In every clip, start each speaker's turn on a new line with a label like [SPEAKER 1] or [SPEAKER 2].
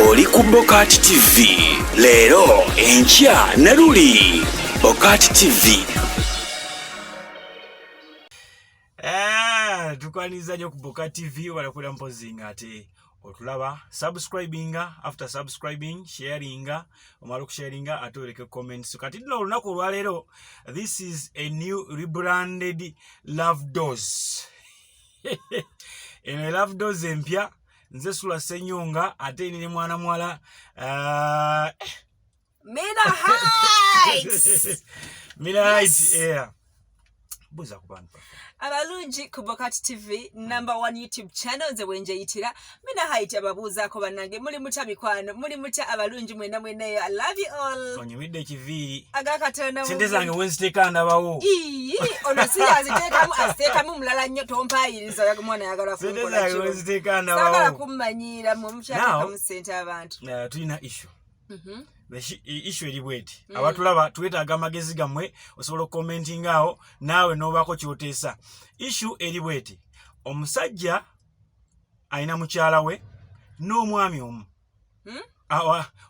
[SPEAKER 1] Oli ku Bokat TV leero, enkya ne luli. Bokat TV.
[SPEAKER 2] Tukwaniriza nnyo ku Bokat TV. Obalakulira mpozi nga ate otulaba, subscribinga, after subscribing, sharinga, omala okusharinga ate oleke comments. Kati dino olunaku olwaleero, this is a new rebranded Love Dose. Eno Love Dose empya. Nze Sula Senyonga, ate nine mwana mwala
[SPEAKER 3] Mina Heights.
[SPEAKER 2] Mina Heights, yeah. Buuza ku bantu.
[SPEAKER 3] Abalungi ku Bokat TV, number one YouTube channel, nze bwenjeyitira Mina Height. Ababuuzaako bannange, muli mutya mikwano? Muli mutya abalungi mwena mweneyo? I love you all.
[SPEAKER 2] Onyumidde ekiviiri.
[SPEAKER 3] Agakatonda.
[SPEAKER 2] Sente zange wenziteeka ndabawo.
[SPEAKER 3] Ii, ono si aziteekamu, aziteekamu mulala nnyo. Tompaayiriza, oyo mwana ayagala
[SPEAKER 2] Sente
[SPEAKER 3] kunkola
[SPEAKER 2] zange
[SPEAKER 3] kyo.
[SPEAKER 2] wenziteeka
[SPEAKER 3] Saagala
[SPEAKER 2] ndabawo.
[SPEAKER 3] kummanyiira mwe mukyateekamu sente abantu.
[SPEAKER 2] Tulina issue. Issue eri bweti. Abatulaba, twetaaga amagezi gammwe. Osobola okucommentinga awo naawe n'obaako kyoteesa. Issue eri bweti: omusajja alina mukyala we n'omwami omu.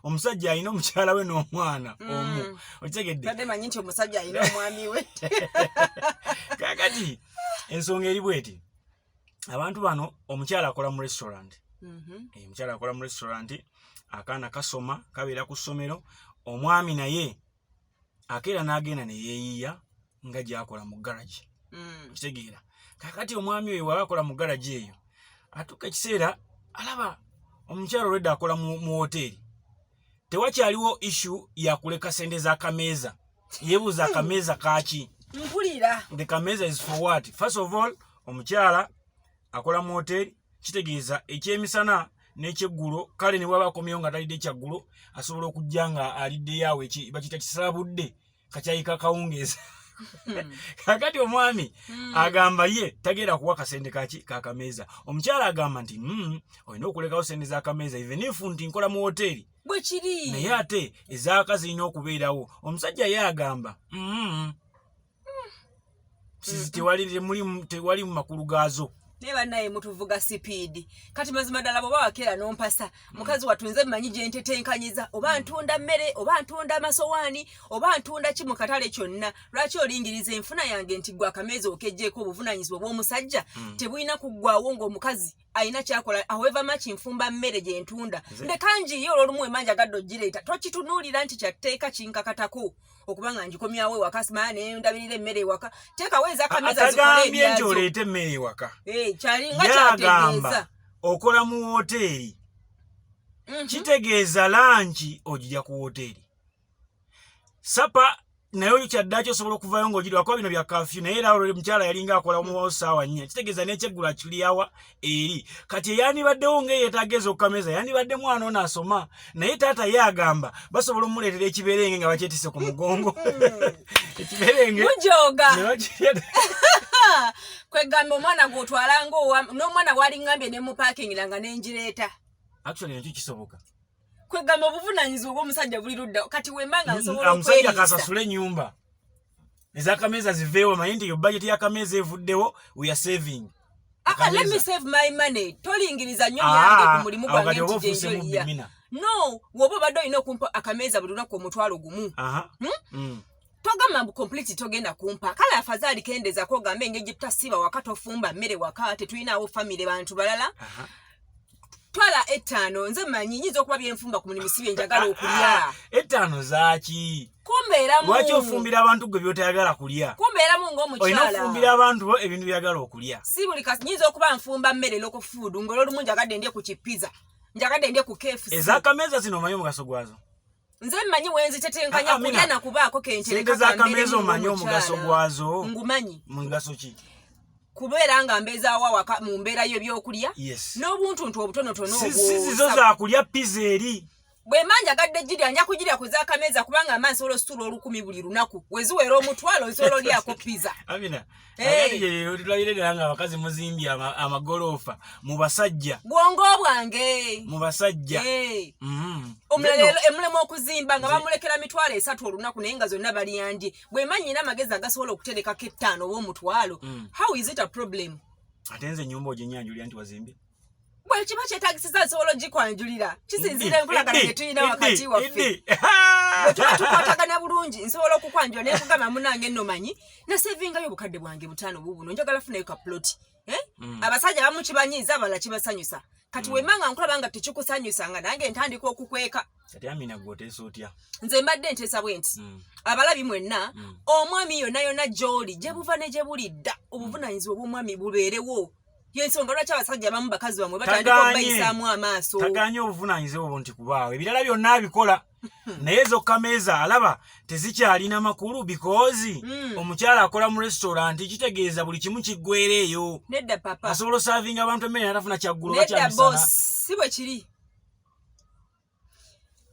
[SPEAKER 2] Omusajja alina omukyala we n'omwana omu, okitegedde?
[SPEAKER 3] Badde manyi nti omusajja alina omwami we.
[SPEAKER 2] Kakati ensonga eri bweti: abantu bano, omukyala akola mu restaurant. Omukyala akola mu restaurant, akaana kasoma, kabeera ku ssomero. Omwami naye akeera n'agenda ne yeeyiya nga gy'akola mu garagi. Okitegeera? Kakati omwami oyo waba akola mu garagi eyo, atuuka ekiseera alaba omukyala olwedda akola mu woteeri, tewakyaliwo issue yakuleka sente za kameeza. Yeebuuza, akameeza kaki?
[SPEAKER 3] Mpulira.
[SPEAKER 2] The kameeza is for what? First of all, omukyala akola mu woteeri, kitegeeza ekyemisana n'ekyeggulo, kale ne bwaba akomyewo nga talidde kyaggulo, asobola okujja nga aliddeyo awo bakiyita kisalabudde, kakyayi kakawungeeza. Kakati omwami agamba ye tagenda kuwa kasente kaki kakameeza. Omukyala agamba nti, olina okulekawo sente z'akameeza, even if nti nkola mu woteeri."
[SPEAKER 3] Bwe kiri.
[SPEAKER 2] Naye ate ezaaka zirina okubeerawo. Omusajja ye agamba, Sizi tewali tewali mu makulu gaazo."
[SPEAKER 3] Naye bannaye, mutuvuga speed. Kati mazima ddala, bw'oba wakeera n'ompasa, mukazi wattu, nze mmanyi gye ntetenkanyiza, oba ntunda mmere, oba ntunda amasowaani, oba ntunda ki mu katale kyonna, lwaki olingiriza enfuna yange nti gwe akameeza okeggyeko? Obuvunaanyizibwa bw'omusajja tebulina kuggwawo ng'omukazi alina kyakola. However much nfumba mmere gye ntunda, ndeka ngiye olwolumu wemba njagadde ogireeta, tokitunuulira nti kyatteeka kinkakatako okuba nga ngikomyawo ewaka, simanya nendabirira emmere ewaka. Teekawo ez'akameeza zikole
[SPEAKER 2] Atagambye nti
[SPEAKER 3] ebyazo.
[SPEAKER 2] oleete emmere ewaka.
[SPEAKER 3] Eh, kyalinga
[SPEAKER 2] Yagamba
[SPEAKER 3] kyategeeza.
[SPEAKER 2] okola mu woteeri, kitegeeza lunch ogirya ku woteeri, supper naye oyo kyaddaki osobola okuvayo ng'ogirya kuba bino bya curfew. Naye era olwo mukyala yalinga akola muwawo saawa 4, kitegeeza n'ekyeggulu akiryawa eri. Kati eyandibaddewo ng'eyeetaaga ez'okukameeza yandibadde mwana ono asoma, naye taata ye agamba basobola omuleetera ekiberenge nga bakyetise ku mugongo, ekiberenge
[SPEAKER 3] Mujooga.
[SPEAKER 2] ne bakirya.
[SPEAKER 3] Kwegamba omwana gw'otwala ngaowa n'omwana waliŋŋambye ne mupakingira nga nengireeta.
[SPEAKER 2] Actually, nakyo kisoboka.
[SPEAKER 3] Kwegamba obuvunaanyizibwa obw'omusajja buli ludda. Kati wemba nga nsobola
[SPEAKER 2] Omusajja
[SPEAKER 3] okweriisa
[SPEAKER 2] kasasule ennyumba, ezakameeza ziveewo, manye nti yo budget y'akameeza evuddewo, we are saving.
[SPEAKER 3] Ah, ah, let me save my money. Tolingiriza nnyo byange ku mulimu
[SPEAKER 2] Awo
[SPEAKER 3] gwange
[SPEAKER 2] kati oba
[SPEAKER 3] nti
[SPEAKER 2] ofuuse mubbi.
[SPEAKER 3] gyenjoliya.
[SPEAKER 2] Mina.
[SPEAKER 3] No, woba obadde olina okumpa akameeza buli lunaku 10,000, Togamba mbu complete togenda kumpa. Kale afazaali kendezako, ogambe engeri gye tutasiiba waka, tofumba mmere waka, tetulinawo famire, bantu balala. Twala 5. Nze manyi nyinza okuba byenfumba ku mulimu si bye njagala okulya.
[SPEAKER 2] Ah, 5 zaaki?
[SPEAKER 3] Kumbeeramu.
[SPEAKER 2] Lwaki ofumbira abantu gwe byotayagala kulya?
[SPEAKER 3] Kumbeeramu
[SPEAKER 2] Olina
[SPEAKER 3] ng'omukyala.
[SPEAKER 2] okufumbira abantu bo ebintu byagala okulya.
[SPEAKER 3] Si buli kasi nyinza okuba nfumba mmere local food, ng'olwolumu njagadde ndye ku kipiza, njagadde ndye ku KFC.
[SPEAKER 2] Ezakameeza zino omanyi omugaso gwazo?
[SPEAKER 3] Nze mmanyi wenzitetenkanya
[SPEAKER 2] Ah, ah, Mina,
[SPEAKER 3] kulya nakubaako kentereka.
[SPEAKER 2] Sente z'akameeza omanyi omugaso gwazo?
[SPEAKER 3] Ngumanyi.
[SPEAKER 2] Mugaso ki?
[SPEAKER 3] Kubeera nga mbeezaawo awaka mu mbeera y'ebyokulya n'obuntuntu obutonotono.
[SPEAKER 2] Si zizo zakulya pizza eri.
[SPEAKER 3] Bwe mba njagadde girya, nja kugirya ku z'akameeza, kubanga mba nsobola ositula 1000 buli lunaku. Weziwera 500, osobola olyako pizza.
[SPEAKER 2] Amina,
[SPEAKER 3] Hey.
[SPEAKER 2] akati tulabire ddala nga abakazi muzimbye amagoloofa mu basajja.
[SPEAKER 3] Bwongo bwange.
[SPEAKER 2] Mu basajja.
[SPEAKER 3] Hey. Omulala emulema okuzimba nga bamulekera 30,000 olunaku, naye nga zonna balyandye. Bwe mba nnyina amagezi agasobola okuterekako 5 oba 500, how is it a problem?
[SPEAKER 2] Ate nze ennyumba oginyanjulira nti wazimbye.
[SPEAKER 3] Bwe kiba kyetagisiza nsobola ogikwanjulira, kisinziira enkolagana gye tulina wakati waffe. Bwe tuba tukwatagana bulungi nsobola okukwanjula naye kugamba, munange nno manyi nasevingayo obukadde bwange 5 bubuno, njagala funayo ka plot, eh? Abasajja bamu kibanyiiza, abalala kibasanyusa. Kati wemba nga nkulaba nga tekikusanyusa, nga nange ntandika okukweka.
[SPEAKER 2] Kati Amina, gwe oteesa otya?
[SPEAKER 3] Nze mbadde nteesa bwe nti, abalabi mwenna, omwami yonna yonna gy'oli, gye buva ne gye bulidda, obuvunaanyizibwa obw'omwami bubeerewo. Yensonga lwaki abasajja abamu bakazi bamwe batandika
[SPEAKER 2] Tagaanye.
[SPEAKER 3] okubayisaamu amaaso.
[SPEAKER 2] Tagaanye obuvunaanyizibwa obwo nti kubaawo ebirala byonna abikola, naye ezo kameeza alaba tezikyalina makulu because omukyala akola mu restaurant, kitegeeza buli kimu kiggwera eyo.
[SPEAKER 3] Nedda papa.
[SPEAKER 2] Asobola oservinga abantu emmere natafuna kyaggulo oba
[SPEAKER 3] Nedda.
[SPEAKER 2] kyamisana.
[SPEAKER 3] Boss, si bwe kiri.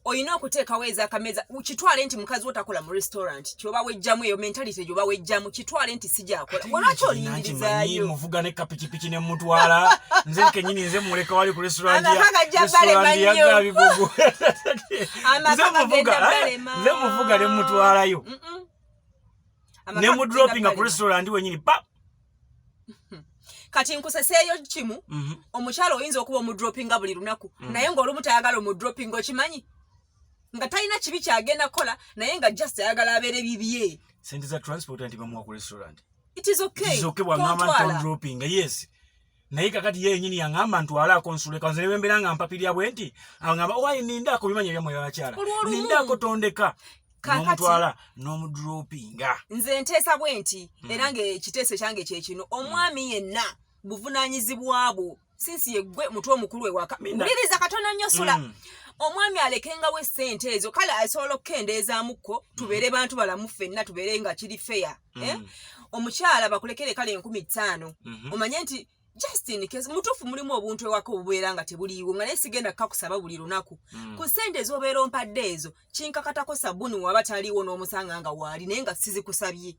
[SPEAKER 3] Olina okuteekawo ez'akameeza. Kitwale nti mukazi wo takola mu restaurant, kyoba wejjamu eyo mentality gyoba wejjamu, kitwale nti sijakola. Lwaki olingirizaayo?
[SPEAKER 2] Muvuga ne kapikipiki ne mutwala, nze kenyini nze muleka wali ku restaurant ya
[SPEAKER 3] Amaka gajja balema
[SPEAKER 2] restaurant ya
[SPEAKER 3] nnyo.
[SPEAKER 2] Gabigogo.
[SPEAKER 3] Amaka
[SPEAKER 2] Nze muvuga,
[SPEAKER 3] gagenda balema.
[SPEAKER 2] nze muvuga ne mutwalayo
[SPEAKER 3] Amaka
[SPEAKER 2] ne mudropinga
[SPEAKER 3] gagenda
[SPEAKER 2] ku restaurant wenyini pa.
[SPEAKER 3] Kati nkuseseeyo kimu. Omukyala oyinza okuba omudropinga buli lunaku, naye ng'olumu tayagala omudropinga. Okimanyi nga talina kibi kyagenda kukola, naye nga just ayagala abeere bibye.
[SPEAKER 2] Sente za transport anti bamuwa ku restaurant.
[SPEAKER 3] It is okay.
[SPEAKER 2] It is okay bw'aŋŋamba nti
[SPEAKER 3] Tontwala.
[SPEAKER 2] tondropinga, yes, naye kakati ye yenyini yaŋŋamba ntwalaako nsuleka. Nze ne bwe mbeera nga mpapirya bwe nti aŋŋamba, owaye nindaako, bimanyi ebyammwe ebyabakyala.
[SPEAKER 3] Olw'olumu.
[SPEAKER 2] Nindaako, tondeka.
[SPEAKER 3] Kaakati-
[SPEAKER 2] N'omutwala n'omudropinga.
[SPEAKER 3] Nze nteesa bwe nti, era ng'ekiteeso kyange kye kino: omwami yenna buvunaanyizibwa bwo, since yeggwe mutwe omukulu ewaka.
[SPEAKER 2] Mina.
[SPEAKER 3] Wuliriza katono nnyo, sula. Omwami alekengawo essente ezo. Kale asobola okukendeezaamukko, tubeere bantu balamu ffenna, tubeere nga kiri fair, eh? Omukyala bakulekere kale 5,000. Omanye nti just in case, mutuufu mulimu obuntu ewaka obubeera nga tebuliiwo, nga naye sigenda kukakusaba buli lunaku. Ku ssente ez'obeera ompadde ezo, kinkakatako sabuni waba taliiwo n'omusanga nga waali, naye nga sizikusabye.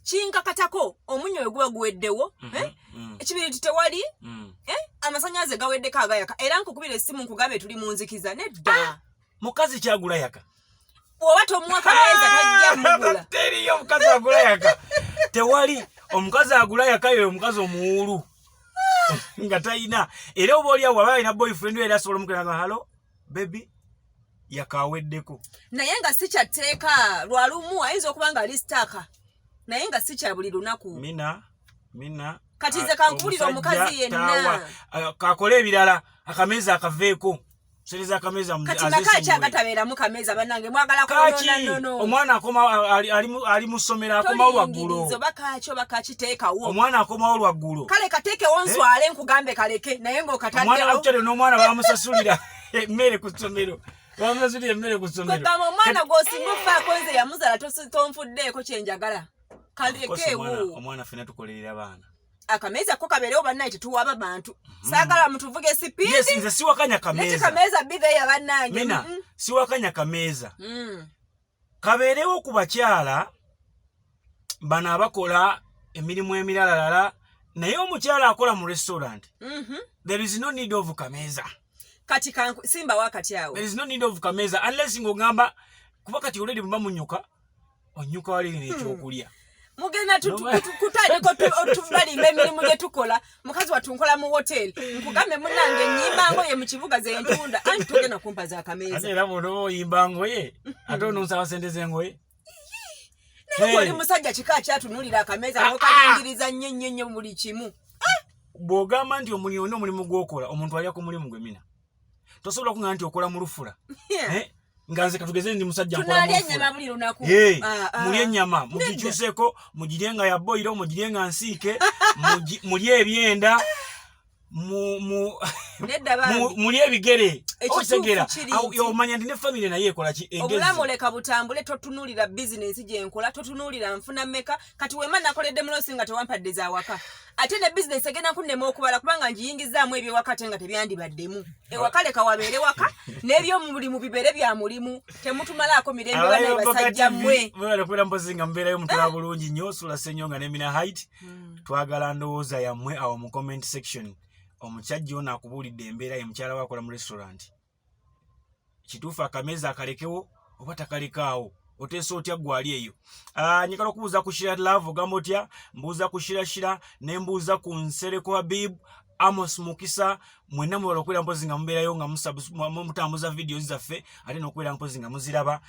[SPEAKER 3] Kinkakatako omunnyo we guba guweddewo, eh? Ekibiriiti tewali, eh? Amasanyalaze gaweddeko agayaka, era nkukubira essimu nkugambe tuli mu nzikiza. Nedda.
[SPEAKER 2] Mukazi kyagula yaka.
[SPEAKER 3] Bw'oba tomuwa kameeza tajja mugula.
[SPEAKER 2] Teriyo omukazi agula yaka, tewali omukazi agula yaka. Yoyo omukazi omuwulu nga talina, era oba oliawo waba alina boyfriend we, era asobola omukeraga, "Hello baby, yakaweddeko."
[SPEAKER 3] Naye nga si kyatteeka. Lwalumu ayinza okuba nga ali stuck, naye nga si kya buli lunaku.
[SPEAKER 2] Mina, Mina.
[SPEAKER 3] Kati nze kankubulire
[SPEAKER 2] omusajja
[SPEAKER 3] omukazi yenna.
[SPEAKER 2] Kakole ebirala, akameeza akaveeko, sereza akameeza
[SPEAKER 3] Kati maka ki
[SPEAKER 2] azesonyiwe.
[SPEAKER 3] agatabeeramu kameeza? Bannange, mwagala
[SPEAKER 2] Kaki
[SPEAKER 3] kwonoona nnono.
[SPEAKER 2] Omwana akoma ali mu ssomero, akomawo lwaggulo.
[SPEAKER 3] Tolingiriza oba kaki oba kakiteekawo.
[SPEAKER 2] Omwana akomawo lwaggulo.
[SPEAKER 3] Kale kateekewo nswale nkugambe kaleke, naye
[SPEAKER 2] Omwana
[SPEAKER 3] ng'okataddewo.
[SPEAKER 2] Actually n'omwana bamusasulira emmere ku ssomero, bamusasulira emmere ku ssomero.
[SPEAKER 3] Kwegamba omwana gw'osinga ofaako nze yamuzaala, tonfuddeeko kyenjagala.
[SPEAKER 2] Of course,
[SPEAKER 3] Kalekeewo.
[SPEAKER 2] Omwana ffena tukolerera baana.
[SPEAKER 3] Akameeza ko kabeerewo bannaye, tetuwaba bantu. Saagala mutuvuge
[SPEAKER 2] Yes.
[SPEAKER 3] sipiidi.
[SPEAKER 2] Nze siwakanya
[SPEAKER 3] Neti
[SPEAKER 2] kameeza.
[SPEAKER 3] kameeza biveeya bannange.
[SPEAKER 2] Mina, siwakanya kameeza. Kabeerewo ku bakyala bano abakola emirimu emiralalala, naye omukyala akola mu restaurant, there is no need of kameeza.
[SPEAKER 3] Kati simba wakati awo.
[SPEAKER 2] There is no need of kameeza unless ng'ogamba, kuba kati already muba munyuka, onyuka wali n'ekyokulya.
[SPEAKER 3] Mugenda kutandika otubalimba emirimu gye tukola. Mukazi wattu nkola mu hoteri, nkugambe munange nyimba ngoye mu kibuga zentunda, anti togenda kumpa za
[SPEAKER 2] Ate
[SPEAKER 3] kameeza.
[SPEAKER 2] era bw'onoba oyimba ngoye, ate ononsaba sente z'engoye.
[SPEAKER 3] Naye
[SPEAKER 2] Hey.
[SPEAKER 3] oli musajja kika kyatunuulira akameeza
[SPEAKER 2] Ah, ah.
[SPEAKER 3] n'okalingiriza nnyo nnyo nnyo buli kimu.
[SPEAKER 2] Bw'ogamba nti omulimu olina omulimu gw'okola, omuntu alya ku mulimu gwe. Mina, tosobola kuŋŋamba nti okola mu lufula. Eh, nga nze katugeze ndi musajja nkola mu
[SPEAKER 3] Tunaalya
[SPEAKER 2] lufula.
[SPEAKER 3] ennyama buli lunaku.
[SPEAKER 2] Hey,
[SPEAKER 3] Ah, ah.
[SPEAKER 2] mulye ennyama mugikyuseko, mugirye nga ya boyiro, mugirye nga nsiike, mulye ebyenda,
[SPEAKER 3] Nedda bambi.
[SPEAKER 2] mulye ebigere.
[SPEAKER 3] Ekituufu
[SPEAKER 2] Okitegeera?
[SPEAKER 3] kiri
[SPEAKER 2] Awo,
[SPEAKER 3] nti-
[SPEAKER 2] omanya nti ne famire naye ekola ki? Engezi.
[SPEAKER 3] Obulamu leka butambule. Totunuulira bizinensi gyenkola, totunuulira nfuna mmeka. Kati wema nakoledde mu loss nga tewampadde zawaka, ate ne bizinensi egenda kunnema okubala kubanga ngiyingizaamu ebyewaka ate nga tebyandibaddemu ewaka. Leka wabeere waka n'ebyomulimu bibeere bya mulimu. Temutumalaako mirembe banaye basajja mmwe.
[SPEAKER 2] Mwebale kubeera mpozi nga mubeerayo, mutula bulungi nnyo. Sula Ssenyonga ne Mina Height. Twagala ndowooza yammwe awo mu comment section. Omukyajja ono akubuulidde embeera ye, mukyala we akola mu restaurant. Kituufu akameeza akalekewo oba takalekaawo? Oteesa otya gwali eyo? Ah, njagala okubuuza ku Shira Love, ogamba otya? Mbuuza ku Shirashira, ne mbuuza ku Nsereko Habib. Amos Mukisa, mwenna mwebale okubeera mpozi nga mubeerayo nga mutambuza videos zaffe, ate n'okubeera mpozi nga muziraba.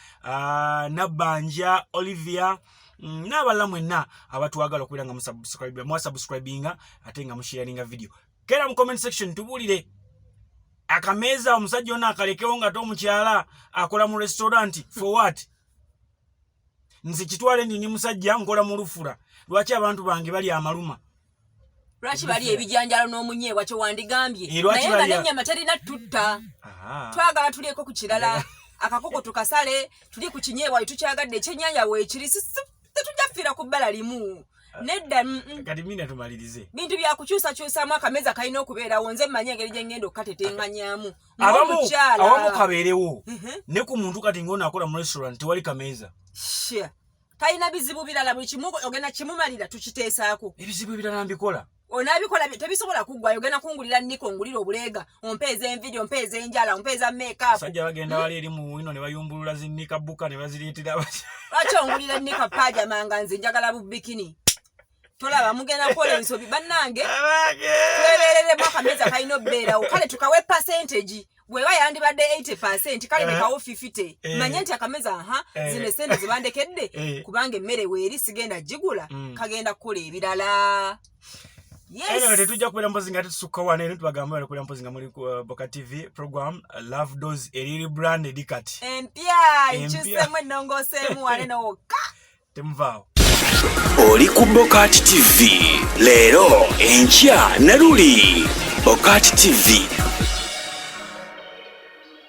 [SPEAKER 2] Nabbanja Olivia, n'abalala mwenna abatwagala okubeera nga mwasubscribinga ate nga musharinga video. Kera mu comment section tubuulire, akameeza omusajja ono akalekewo nga te omukyala akola mu restaurant, for what? Nze kitwale ndi musajja, nkola mu lufula, lwaki abantu bange bali amaluma?
[SPEAKER 3] Lwaki bali ebijanjalo n'omunyeebwa? Kyewandigambye. Naye nga n'ennyama terina tutta. Twagala tulyeko ku kirala, akakoko tukasale, tuli ku kinyeebwa tukyagadde, ekyennyanja weekiri, tetujja kufiira ku bbala limu, nedda.
[SPEAKER 2] Kati mina tumalirize.
[SPEAKER 3] Bintu byakukyusakyusamu. Akameza kalina okubeerawo. Nze mmanyi engeri gye ngenda okukateteŋŋanyaamu.
[SPEAKER 2] Awamu kabeerewo ne ku muntu kati ng'ono akola mu restaurant, tewali kameeza.
[SPEAKER 3] Talina bizibu birala, buli kimu ogenda kimumalira, tukiteesaako.
[SPEAKER 2] Ebizibu ebirala mbikola.
[SPEAKER 3] Onaabikola, tebisobola kuggwayo. Ogenda kungulira niko, ngulira obuleega, ompeeza enviri, ompeeza enjala, ompeeza makeup.
[SPEAKER 2] Sajja bagenda wali eri mu wino ne bayumbulula zinnika buka ne bazireetera.
[SPEAKER 3] Lwaki ongulira nika pajama nga nze njagala bubikini? Tolaba mugenda kukola ensobi, bannange. Twebereremu, akameza kalina obbeerawo. Kale tukawe percentage, bweba yandibadde 80, kale lekawo 50. Manye nti akameza, aha, zino esente zebandekedde kubanga emmere weeri sigenda gigula, kagenda kukola ebirala.
[SPEAKER 2] Anyway, tetujja kubeera mpozi nga tetusukka wano eno. Tubagamba bali kubeera mpozi nga muli ku Boka TV program, Love Dose eri branded kati.
[SPEAKER 3] Empya.
[SPEAKER 2] Empya.
[SPEAKER 3] Nkyusemu, ennongooseemu waneno wokka.
[SPEAKER 2] Temuvaawo.
[SPEAKER 1] Oli ku Bokat TV, leero, enkya ne luli. Bokat TV.